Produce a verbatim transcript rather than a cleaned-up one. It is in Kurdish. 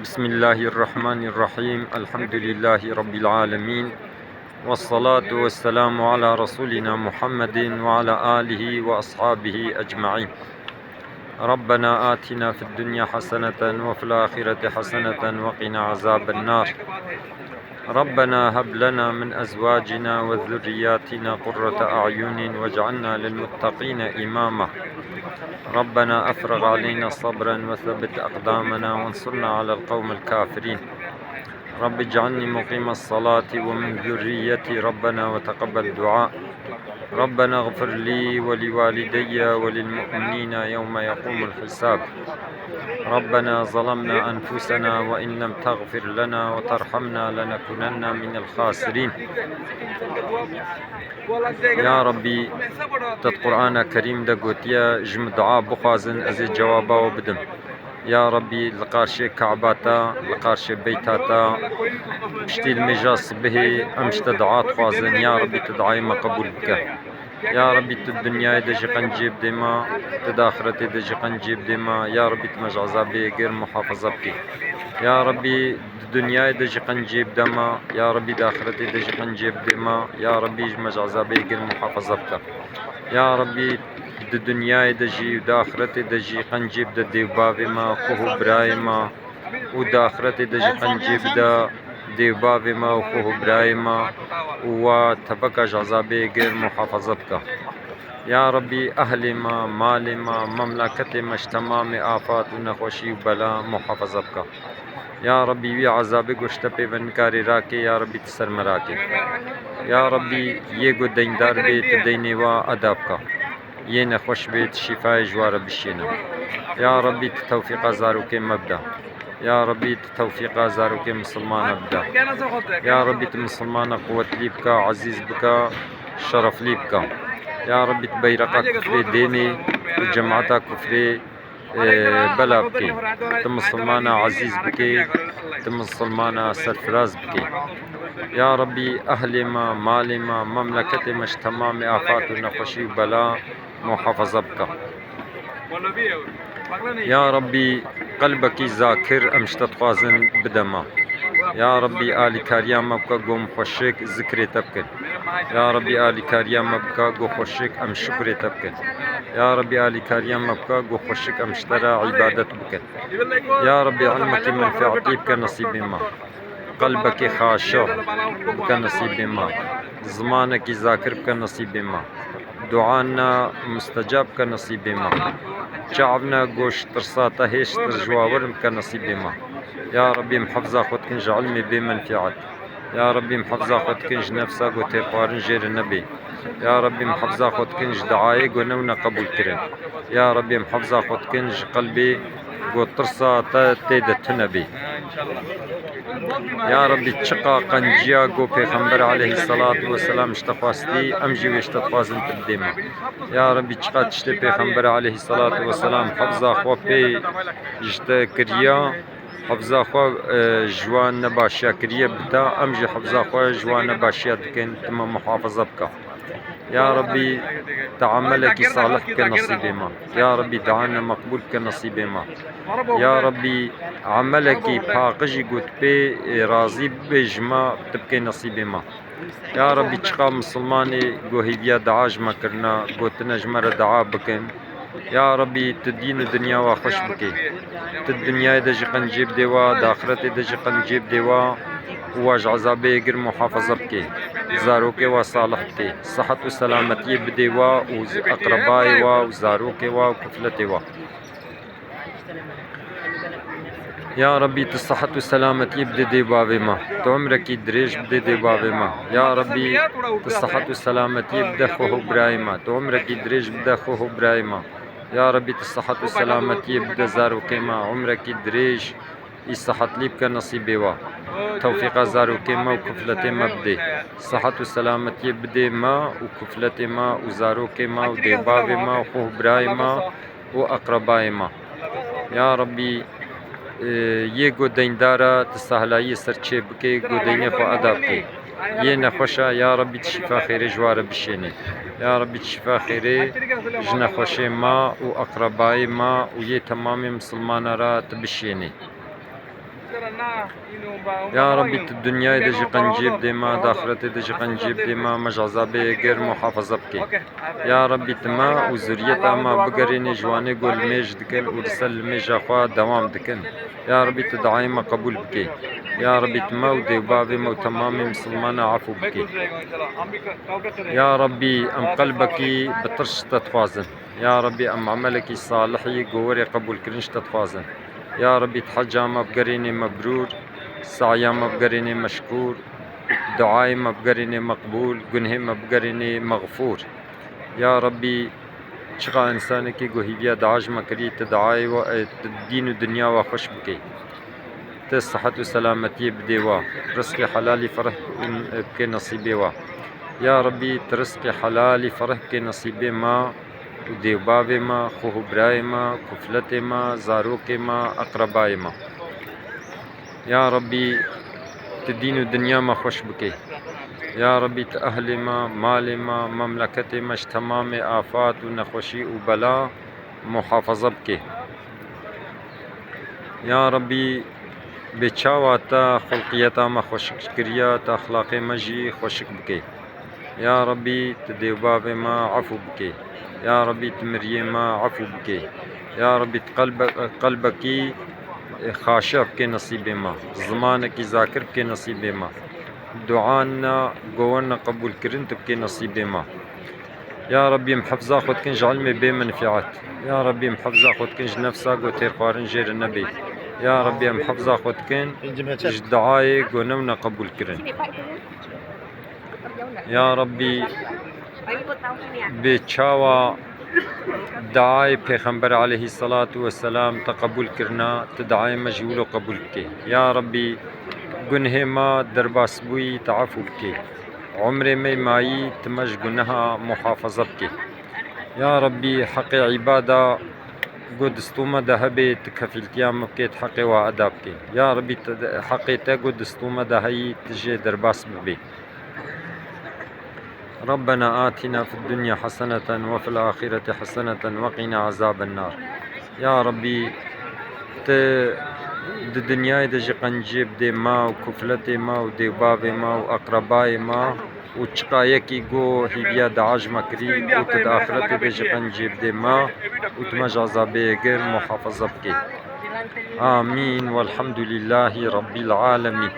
بسم الله الرحمن الرحيم. الحمد لله رب العالمين. والصلاة والسلام على رسولنا محمد وعلى آله وأصحابه أجمعين. ربنا آتنا في الدنيا حسنة وفي الآخرة حسنة وقنا عذاب النار. ربنا هب لنا من أزواجنا وذرياتنا قرة أعين واجعلنا للمتقين إماما. ربنا أفرغ علينا صبرا وثبت أقدامنا وانصرنا على القوم الكافرين. رب اجعلني مقيم الصلاة ومن ذريتي ربنا وتقبل دعاء. ربنا اغفر لي ولوالدي وللمؤمنين يوم يقوم الحساب. ربنا ظلمنا أنفسنا وإن لم تغفر لنا وترحمنا لنكونن من الخاسرين. Ya Rabbî, te di Qur'ana Kerîm de gotiye, ji min dua bixwazin, ez ê cewaba we bidim. Ya Rabbî, li qarşê Ka'ba te, li qarşê beyta te, piştî limêja sibihê em ji te dua dixwazin. Ya Rabbî, tu duayê me qebûl bike. Ya Rabbî, tu di dinyayê de jî qencê bidê me, tu di axiretê de jî qencê bidê me. Ya Rabbî, tu me ji ezabê gêr muhafaza bikî. Ya Rabbî, di dinyayê de jî qencê bide me. Ya Rabbî, di axiretê de jî qencê bidê me. Ya Rabbî, ji me ji ezabê gêr muhafaza bike. Ya Rabbî, di dinyayê de jî û di axiretê de jî qencê bide dê û bavê me, xweh û birayê me û di axiretê de jî qencê bide dê û bavê me û xweh û birayê me û wa teveka ji ezabê gêr muhafaza bike. Ya Rabbî, ehlê me, malê me, memleketê me ji temamê afat û nexweşî û bela muhafaza bike. Ya Rabbî, wî ezabê ku ji te pê ve nikarê rakê, ya Rabbî, tu ser me rakê. Ya Rabbî, yê ku deyndar bê, tu deynê wa eda bike. Yê nexweş bê, tu şîfayê ji wa re bişêne. Ya Rabbî, tu tewfîqa zarokê me bide. Ya Rabbî, tu tewfîqa zarokê misilmana bide. Ya Rabbî, tu misilmana quwetlî bike, ezîz bike, şereflî bike. Ya Rabbî, tu beyreqa kufrê dênê, tu cemaeta kufrê e, bela bikê. Tu misilmana ezîz bikê, tu misilmana serfiraz bikê. Ya Rabbî, ehlê me, malê me, memleketê me ji temamê afat û nexweşî û bela muhafaza bike. Ya Rabbî, qelbekî zakir em ji te dixwazin bide me. Ya Rabbî, alîkariya me bike, ku em xweşik zikrê te bikin. Ya Rabbî, alîkariya me bike, ku xweşik em şukrê te bikin. Ya Rabbî, alîkariya me bike, ku xweşik em ji te re îbadet bikin. Ya Rabbî, ilmekî menfeetî bike nesîbê me. Qelbekî xaşiq bike nesîbê me. Zimanekî zakir bike nesîbê me. Duana mustecab bike nesîbê me. Çavna ku ji tirsa te hêştir ji wa wir bike nesîbê me. Ya Rabbî, em hefza xwe dikin ji ilmê bê menfeet. Ya Rabbî, em hefza xwe dikin ji nefsa ku têrxwarin jê re nebê. Ya Rabbî, em hefza xwe dikin ji diayê ku newne qebûlkirin. Ya Rabbî, em hefza xwe dikin ji qelbê ku tirsa te tê de tune bê. Ya Rabbî, çiqa qenciya ku Pêxember aleyhisselatu vesselam ji te xwestî, em jî wê ji te dixwazin tu bidê me. Ya Rabbî, çiqa tiştê Pêxember aleyhisselatu vesselam hefza xwe pê ji te kiriya, hefza xwe, e, ji wan nebaşiya kiriye bi te, em jî hefza xwe ji wan nebaşiya dikin, tu me muhafaza bike. Ya Rabbî, te emelekî salih bike nesîbê me. Ya Rabbî, duana meqbûl bike nesîbê me. Ya Rabbî, emelekî paqijî ku tu pê, e, razî bibe ji me, tu bike nesîbê me. Ya Rabbî, çiqa misilmanê ku hêviya dua ji me kirine, gotine ji me re dua bikin. Ya Rabbî, tu dîn û dinya wa xweş bikê. Tu di dinyayê de jî qencê bidê wa, di axiretê de jî qencê bidê wa û wa ji ezabê gir muhafaza bikê. Zarokê wa salih bikê. Sihet û selametiyê bidê wa û z-, eqrebayê wa û zarokê wa û kufletê wa. Ya Rabbî, tu sihet û selametiyê bidê dê bavê me. Tu umrekî dirêj bidê dê bavê me. Ya Rabbî, tu sihet û selametiyê bide xwe û birayê me. Tu umrekî dirêj bide xwe û birayê me. Ya Rabbî, tu sihet û selametiyê bide zarokê me. Umrekî dirêj î sihetlî bike nesîbê wa. Tewfîqa zarokê me û kufletê me bidê. Sihet û selametiyê bidê me û kufletê me û zarokê me û dê bavê me û xwe û birayê me û eqrebayê me. Ya Rabbî, e, yê ku deyndar e, tu sehlayiyê ser çê bikê, ku deynê xwe eda bikê. Yê nexweş e, ya Rebbî tu şîfa xêrê ji wa re bişênê. Ya Rebbî tu şîfa xêrê ji nexweşê ma û eqrebayê ma û yê temamê misilmana re tu bişênê. Ya Rebbî tu dinyayê de jî qenciyê bidê ma, di axretê de jî qenciyê bidê ma, me ji ezabê yê germ muhafaza bikê. Ya Rebbî tu me û zuriyeta me bigerînê ji wanê ku limêj dikin û li ser limêja xwe dewam dikin. Ya Rebbî tu duayê me qebûl bikê. Ya Rebbî tu me û dêvbavê me û temamê misilmana efû bikê. Ya Rebbî em qelbekî bi tirs ji te dixwazin. Ya Rebbî em emelekî salihî gowerê qebûlkirin ji te dixwazin. Ya Rebbî tu heca me bigerînê mebrûr, seya me bigerînê meşkûr, duayê me bigerînê meqbûl, gunhê me bigerînê mexfûr. Ya Rebbî, çiqa însanekî ku hîviya dua ji me kirî, tu duayê wa, e, tu dîn û dinya wa xweş bikê. Tu sihet û selametiyê bidê wa. Rizqê helalî fereh bikê nesîbê wa. Ya Rebbî, tu rizqê helalî fereh bikê nesîbê ma û dêvbavê ma, xwe û birayê ma, kufletê ma, zarokê ma, eqrebayê ma. Ya Rebbî, tu dîn û dinya me xweş bikê. Ya Rebbî, tu ehlê me, malê me, memleketê me ji temamê afat û nexweşî û bela muhafaza bikê. Ya Rebbî, bê çawa te xulqiyeta me xweşik kiriye, te exlaqê me jî xweşik bikê. Ya Rebbî, tu dêvbavê me efû bikê. Ya Rebbî, tu miriyê me efû bikê. Ya Rebbî, tu qelbe-, qelbekî xaşe bikê nesîbê me. Zimanekî zakir bikê nesîbê me. Duana gowerna qebûlkirin tu bikê nesîbê me. Ya Rebbî, em hefza xwe dikin ji ilmê bê menfîet. Ya Rebbî, em hefza xwe dikin ji nefsa ku têrxwarin jê re nebê. Ya Rebbî, em hefza xwe dikin ji duayê ku newna qebûlkirin. Ya Rebbî, bê çawa duayê Pêxember aleyhisselatu vesselam te qebûl kirina, tu duayê me jî wilo qebûl bikê. Ya Rebbî, gunhê me derbasbûyî tu efû bikê. Umrê me mayî tu me ji guneha muhafaza bikê. Ya Rebbî, heqê îbada ku di stû me de hebê, tu kefîltiya me bikê, tu heqê wa eda bikê. Ya Rebbî, tu heqê te ku di stû me de heyî, tu jê derbas bibê. ربنا آتنا في الدنيا حسنة وفي الآخرة حسنة وقنا عذاب النار. Ya Rebbî, tu di dinyayê de jî qenciyê bidê ma û kufletê ma û dêvbavê ma û eqrebayê ma û çiqa yekî ku hîviya dua ji me kirî û tu di axretê de jî qenciyê bidê ma û tu me ji ezabê yê germ muhafaza bikê. Amîn. Welhamdulîllahî Rebbîl Alemîn.